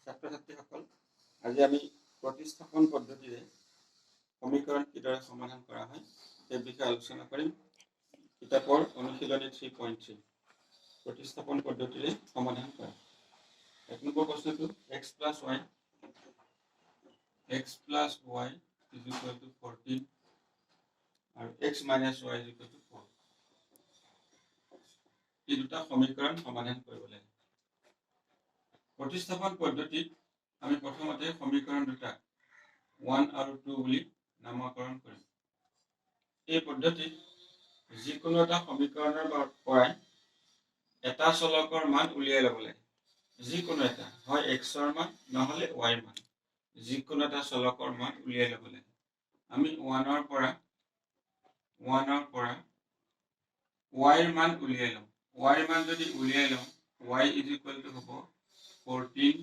ছাত্ৰ ছাত্ৰীসকল, আজি আমি প্ৰতিস্থাপন পদ্ধতিৰে সমীকৰণ কিদৰে সমাধান কৰা হয় সেই বিষয়ে আলোচনা কৰিম। কিতাপৰ অনুশীলনী 3.3, প্ৰতিস্থাপন পদ্ধতিৰে সমাধান কৰা। 1 নম্বৰ প্ৰশ্নটো, x plus y is equal to 14 আৰু x minus y is equal to 4, এই দুটা সমীকৰণ সমাধান কৰিব লাগে। প্ৰতিস্থাপন পদ্ধতিত আমি প্ৰথমতে সমীকৰণ দুটা 1 আৰু 2 বুলি নামাকৰণ কৰিম। এই পদ্ধতিত যিকোনো এটা সমীকৰণৰ পৰাই এটা চলকৰ মান উলিয়াই ল'ব লাগে। যিকোনো এটা, হয় এক্সৰ মান নহ'লে ৱাইৰ মান, যিকোনো এটা চলকৰ মান উলিয়াই ল'ব লাগে। আমি ওৱানৰ পৰা ৱাইৰ মান উলিয়াই লওঁ। ৱাইৰ মান যদি উলিয়াই লওঁ, why is equal to হ'ব 14,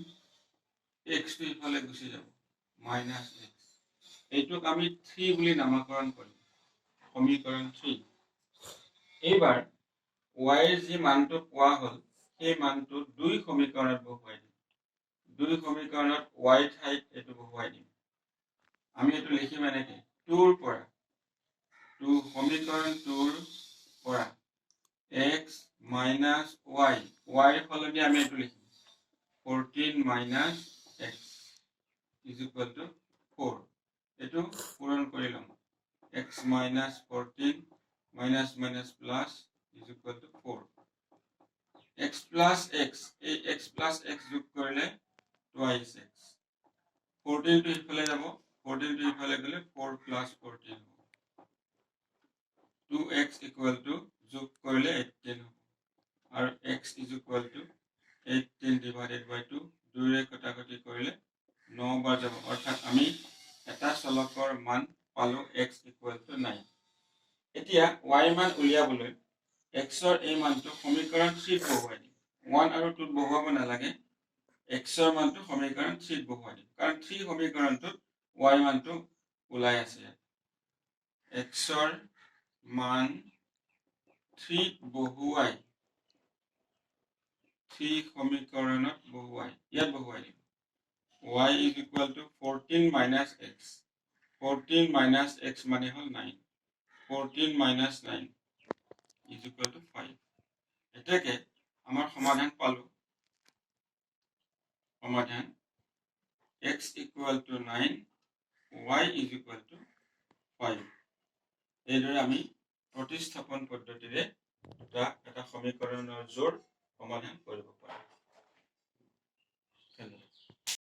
এক্সটো ইফালে গুচি যাব, মাইনাছ এক্স। এইটোক আমি 3 বুলি নামাকৰণ কৰিম, সমীকৰণ 3। এইবাৰ ৱাইৰ যি মানটো পোৱা হ'ল, সেই মানটো দুই সমীকৰণত বহুৱাই দিম। দুই সমীকৰণত why ঠাইত এইটো বহুৱাই দিম। আমি এইটো লিখিম এনেকে, 2ৰ পৰা, 2, সমীকৰণ 2ৰ পৰা এক্স মাইনাছ why, ৱাইৰ সলনি আমি এইটো লিখিম 14 minus x is equal to 4। এইটো পূৰণ কৰি ল'ম। X minus 14, minus minus plus, is equal to 4। X plus x, এই এক্স প্লাছ এক্স যোগ কৰিলে টুৱাইছ এক্স। 14টো ইফালে যাব, 14টো ইফালে গ'লে 4 প্লাছ 14 হ'ব। টু এক্স ইকুৱেল টু যোগ কৰিলে 18 হ'ব আৰু x is equal to 18 divided by 2। দুইৰে কটাকটি কৰিলে ন বাৰ যাব। অৰ্থাৎ আমি এটা চলকৰ মান পালোঁ এক্স ইকুৱেল টু 9। এতিয়া why মান উলিয়াবলৈ এক্সৰ এই মানটো সমীকৰণ 3ত বহুৱাই দিম। 1 আৰু 2ত বহুৱাব নালাগে। এক্সৰ মানটো সমীকৰণ 3ত বহুৱাই দিম, কাৰণ 3 সমীকৰণটোত why মানটো ওলাই আছে। এক্সৰ মান 3ত বহুৱাই, 3 সমীকৰণত বহুৱাই, ইয়াত বহুৱাই দিম। Y is equal to 14 minus x। 14 minus x মানে হ'ল 9। 14 minus 9 is equal to 5। এতেকে আমাৰ সমাধান পালোঁ। সমাধান, x equal to 9, y is equal to 5। এইদৰে আমি প্ৰতিস্থাপন পদ্ধতিৰে দুটা এটা সমীকৰণৰ জোৰ সমাধান কৰিব পাৰোঁ।